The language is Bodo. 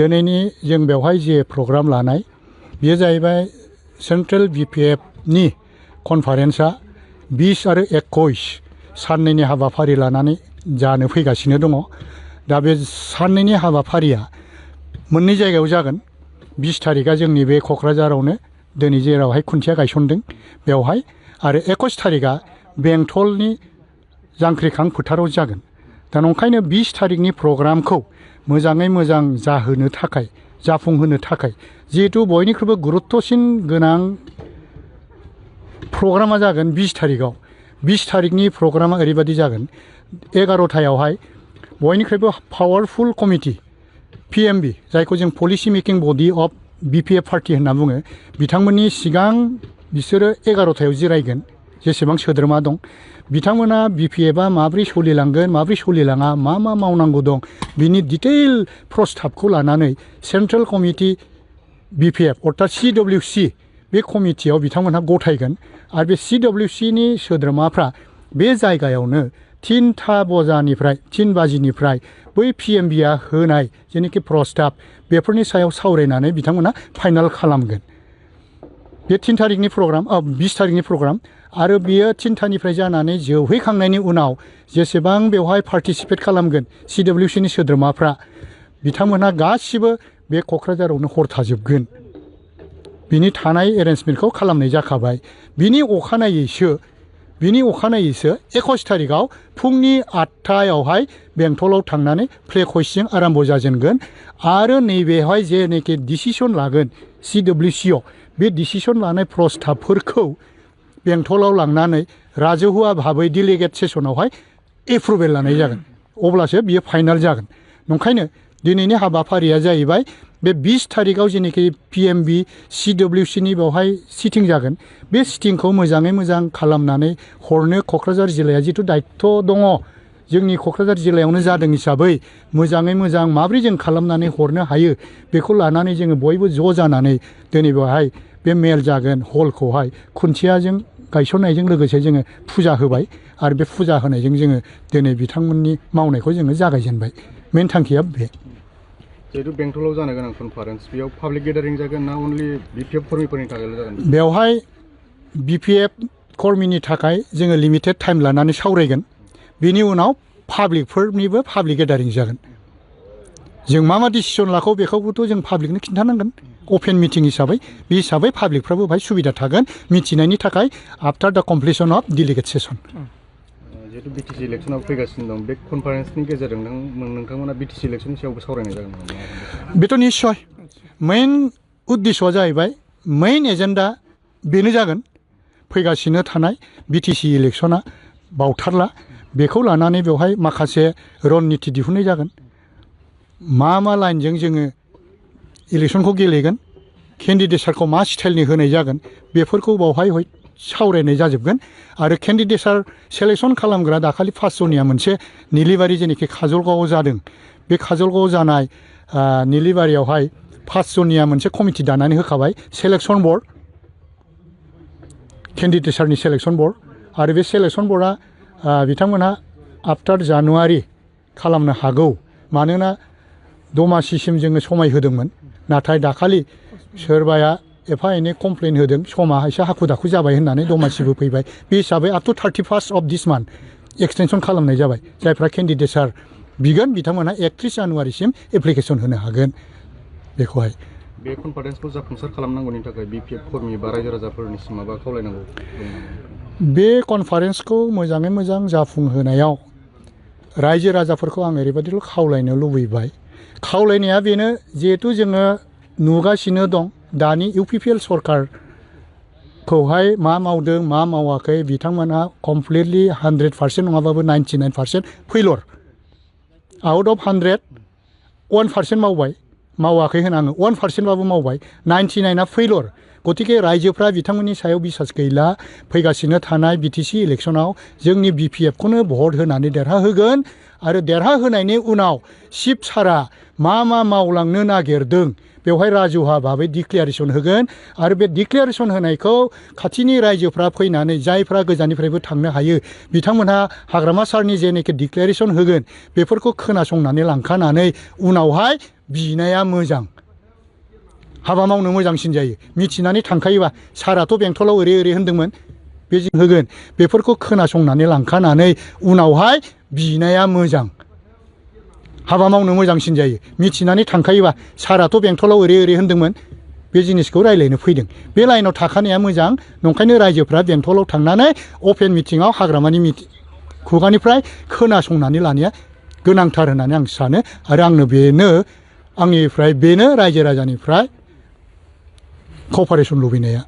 दिनैनि जों बेवहाय जे प्रग्राम लानाय बेयो जाहैबाय सेंट्रेल बीपीएफ नि कनफारेन्सआ 20 आरो 21 साननैनि हाबाफारि लानानै जानो फैगासिनो दङ। दा बे साननैनि हाबाफारिया मोननै जायगायाव जागोन। 20 थारिखआ जोंनि बे क'क्राझारावनो दिनै जेरावहाय खुन्थिया गायसनदों बेवहाय, आरो 21 थारिखआ बेंटलनि जांख्रिखां फोथाराव जागोन। दा नंखायनो 20 थारिखनि प्रग्रामखौ मोजाङै मोजां जाहोनो थाखाय, जाफुंहोनो थाखाय, जिहेतु बयनिख्रुइबो गुरुत्वसिन गोनां प्रग्रामा जागोन 20 थारिखआव। 20 थारिखनि प्रग्रामा ओरैबायदि जागोन, 11थायावहाय बयनिख्रुइबो पावारफुल कमिटि PMB, जायखौ जों policy making body of UPPL party होनना बुङो, बिथांमोननि सिगां बिसोरो 11थायाव जिरायगोन। जेसेबां सोद्रोमा दं बिथांमोना BPFआ माब्रै सोलिलांगोन, माब्रै सोलिलाङा, मा मावनांगौ दं, बिनि डिटेल प्रस्ताबखौ लानानै सेन्ट्रेल कमिटि BPF अर्थात CWC बे कमिटियाव बिथांमोनहा गथायगोन। आरो बे CWCनि सोद्रोमाफ्रा बे जायगायावनो 3 बाजिनिफ्राय बै PMBआ होनाय जेनोखि प्रस्ताब बेफोरनि सायाव सावरायनानै बिथांमोना फाइनाल खालामगोन। बे 3 थारिखनि प्रग्राम, 20 थारिखनि प्रग्राम, आरो बियो 3थानिफ्राय जानानै जोबहैखांनायनि उनाव जेसेबां बेवहाय पार्टिसिपेट खालामगोन CWCनि सोद्रोमाफ्रा, बिथांमोनहा गासिबो बे क'क्राझारावनो हर थाजोबगोन। बिनि थानाय एरेन्जमेन्टखौ खालामनाय जाखाबाय। बिनि अखानायैसो 21 थारिखआव फुंनि 8थायावहाय बेंटलाव थांनानै फ्लेग हइस्टिं आराम्भ जाजेनगोन। आरो नैबेवहाय जेनोखि डिसिसन लागोन CWCआव, बे डिसिसन लानाय प्रस्ताबफोरखौ बेंटलाव लांनानै राजहुआ भाबै डिलिगेट सेसनावहाय एप्रुभेल लानाय जागोन। अब्लासो बियो फाइनाल जागोन। नंखायनो दिनैनि हाबाफारिया जाहैबाय बे 20 थारिखआव जेनोखि PMB CWCनि बेवहाय सिटिं जागोन, बे सिटिंखौ मोजाङै मोजां खालामनानै हरनो क'क्राझार जिल्लाया जिथु दायित्व दङ, जोंनि क'क्राझार जिल्लायावनो जादों हिसाबै मोजाङै मोजां माब्रै जों खालामनानै हरनो हायो बेखौ लानानै जोङो बयबो ज' जानानै दिनै बेवहाय बे मेल जागोन। हलखौहाय खुन्थियाजों गायसननायजों लोगोसे जोङो फुजा होबाय, आरो बे फुजा होनायजों जोङो दिनै बिथांमोननि मावनायखौ जोङो जागायजेनबाय। मेन थांखिया बे। जिहेतु बेंटलाव जानो गोनां कनफारेन्स, बेयाव पाब्लिक गेदारिं जागोन ना अनलि BPF कर्मिफोरनि थाखायल' जागोन? बेवहाय BPF कर्मिनि थाखाय जोङो लिमिटेड टाइम लानानै सावरायगोन। बिनि उनाव पाब्लिकफोरनिबो पाब्लिक गेदारिं जागोन। जों मा डिसिसन लाखौ बेखौबोथ' जों पाब्लिकनो खिन्थानांगोन। अपेन मिटिं हिसाबै, बे हिसाबै पाब्लिकफ्राबो बाहाय सुबिदा थागोन मिथिनायनि थाखाय आफ्टार द कमप्लिसन अफ डिलिगेट सेसन। जिहेतु BTC इलेक्सनाव फैगासिनो दं, बे कनफारेन्सनि गेजेरजों नोंथांमोना BTC इलेक्सननि सायावबो सावरायनाय जागोन नामा? बेथ' निस्सय मेइन उद्देश्यआ जाहैबाय, मेइन एजेन्डा बेनो जागोन। फैगासिनो थानाय BTC इलेक्सना बावथारला, बेखौ लानानै बेवहाय माखासे रननिति दिहुननाय जागोन। मा लाइनजों जोङो इलेक्सनखौ गेलेगोन, केन्डिडेटसारखौ मा स्टाइलनि होनाय जागोन, बेफोरखौ बावहाय सावरायनाय जाजोबगोन। आरो केन्डिडेटसार सेलेक्सन खालामग्रा दाखालि 5 जनिया मोनसे निलिबारि जेनोखि काजलगावआव जादों, बे काजलगावआव जानाय निलिबारियावहाय 5 जनिया मोनसे कमिटि दानानै होखाबाय, सेलेक्सन बर्ड, केन्डिडेटसारनि सेलेक्सन बर्ड। आरो बे सेलेक्सन बर्डआ बिथांमोनहा आफ्टार जानुवारि खालामनो हागौ, मानोना दमासिसिम जोङो समाय होदोंमोन। नाथाय दाखालि सोरबाया एफा एनै कमप्लेन होदों, समा एसे हाखु दाखु जाबाय होननानै दमासिबो फैबाय। बे हिसाबै up to 31 of this month extension खालामनाय जाबाय। जायफ्रा केन्डिडेटसार बिगोन बिथांमोनहा 31 जानुवारिसिम एप्लिकेसन होनो हागोन। बेखौहाय बे कनफारेन्सखौ जाफुंसार खालामनांगौनि थाखाय BPF कर्मि बा रायजो राजाफोरनिसिम माबा खावलायनांगौ दं नामा? बे कनफारेन्सखौ मोजाङै मोजां जाफुंहोनायाव रायजो राजाफोरखौ आं ओरैबायदिल' खावलायनो लुबैबाय। खावलायनाया बेनो, जिहेथु जोङो नुगासिनो दं दानि UPPL सरकारखौहाय मा मावदों मा मावाखै, बिथांमोनहा कमप्लिटलि 100% नङाबाबो 99% फेइलर। आउट अफ 100 1% मावाखै होन आङो, 1%बाबो मावबाय, 99आ फेइलर। गतिके रायजोफ्रा बिथांमोननि सायाव बिसास गैला। फैगासिनो थानाय BTC इलेक्सनाव जोंनि BPFखौनो भट होनानै देरहाहोगोन। आरो देरहाहोनायनि उनाव चिफ सारा मा मावलांनो नागिरदों बेवहाय राजहुआ भाबै डिक्लेरेसन होगोन। आरो बे डिक्लेरेसन होनायखौ खाथिनि रायजोफ्रा फैनानै, जायफ्रा गोजाननिफ्रायबो थांनो हायो, बिथांमोनहा हाग्रामा सारनि जेनोखि डिक्लेरेसन होगोन बेफोरखौ खोनासंनानै लांखानानै उनावहाय बिनाया मोजां हाबा मावनो मोजांसिन जायो मिथिनानै थांखायोबा साराथ' बेंटलाव ओरै ओरै होन्दोंमोन बे जों होगोन बेफोरखौ खोनासंनानै लांखानानै उनावहाय बिनाया मोजां हाबा मावनो मोजांसिन जायो मिथिनानै थांखायोबा साराथ' बेंटलाव ओरै ओरै होन्दोंमोन बे जिनिसखौ रायज्लायनो फैदों बे लाइनाव थाखानाया मोजां नंखायनो रायजोफ्रा बेंटलाव थांनानै अपेन मिटिङाव हाग्रामानि खुगानिफ्राय खोनासंनानै लानाया गोनांथार होननानै आं सानो आरो आंनो बेनो आंनिफ्राय बेनो रायजो राजानिफ्राय कपारेसन लुबैनाया